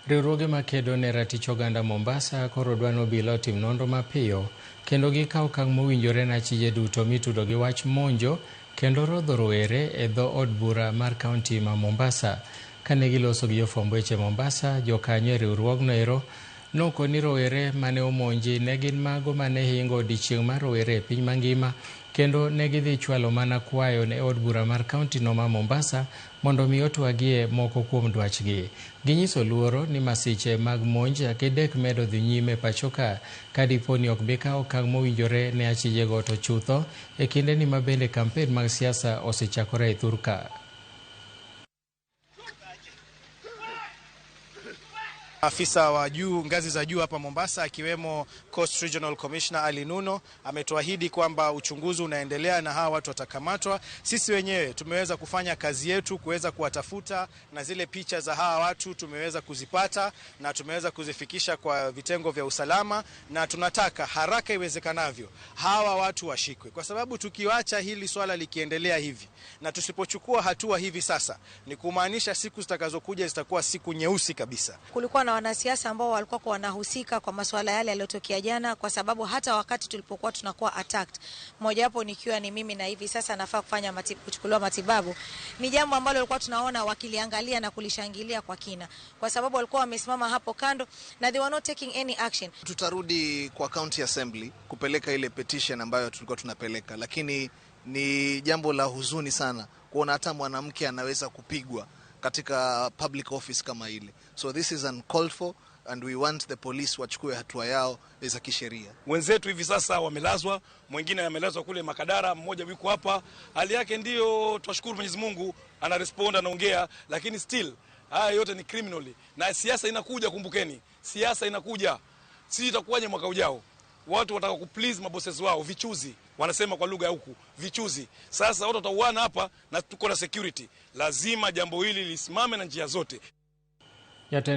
Riwruoge makedo ne ratich oganda Mombasa koro dwa ni obila otim nonro mapiyo kendo gikaw okang' mowinjore ne achije duto mitudo gi wach monjo kendo rodho rowere e dho od bura mar kaunti ma Mombasa. Kane giloso gi jofwamb weche Mombasa, jokanyo e riwruogno ero nokoni rowere mane omonji ne gin mago mane hingo odiochieng' mar rowere e piny mangima kendo ne gidhi chwalo mana kwayo ne od bura mar kaunti no ma Mombasa mondo mi otwagie moko kuom dwachgi. Ginyiso luoro ni masiche mag monj gidek medo dhi nyime pacho ka kadipo ni ok bi kaw okang' mowinjore ne achijego to chutho e kindeni ma bende kampen mag siasa osechakore e thurka. Afisa wa juu ngazi za juu hapa Mombasa akiwemo Coast Regional Commissioner Ali Nuno ametuahidi kwamba uchunguzi unaendelea na hawa watu watakamatwa. Sisi wenyewe tumeweza kufanya kazi yetu kuweza kuwatafuta na zile picha za hawa watu tumeweza kuzipata na tumeweza kuzifikisha kwa vitengo vya usalama, na tunataka haraka iwezekanavyo hawa watu washikwe, kwa sababu tukiwacha hili swala likiendelea hivi na tusipochukua hatua hivi sasa, ni kumaanisha siku zitakazokuja zitakuwa siku nyeusi kabisa. Kulikuwa na wanasiasa ambao walikuwa wanahusika kwa masuala yale yaliyotokea jana, kwa sababu hata wakati tulipokuwa tunakuwa attacked, mojawapo nikiwa ni mimi na hivi sasa nafaa kufanya kuchukuliwa matibabu, ni jambo ambalo walikuwa tunaona wakiliangalia na kulishangilia kwa kina, kwa sababu walikuwa wamesimama hapo kando na they were not taking any action. Tutarudi kwa County Assembly kupeleka ile petition ambayo tulikuwa tunapeleka, lakini ni jambo la huzuni sana kuona hata mwanamke anaweza kupigwa katika public office kama ile. So this is uncalled for and we want the police wachukue hatua yao za kisheria. Wenzetu hivi sasa wamelazwa, mwingine amelazwa kule Makadara, mmoja yuko hapa. Hali yake ndiyo twashukuru Mwenyezi Mungu, ana respond, anaongea, lakini still haya yote ni criminally. Na siasa inakuja, kumbukeni. Siasa inakuja. Sisi itakuwaje mwaka ujao? Watu wataka ku please mabosses wao, vichuzi. Wanasema kwa lugha ya huku, vichuzi. Sasa watu watauana hapa na tuko na security. Lazima jambo hili lisimame na njia zote.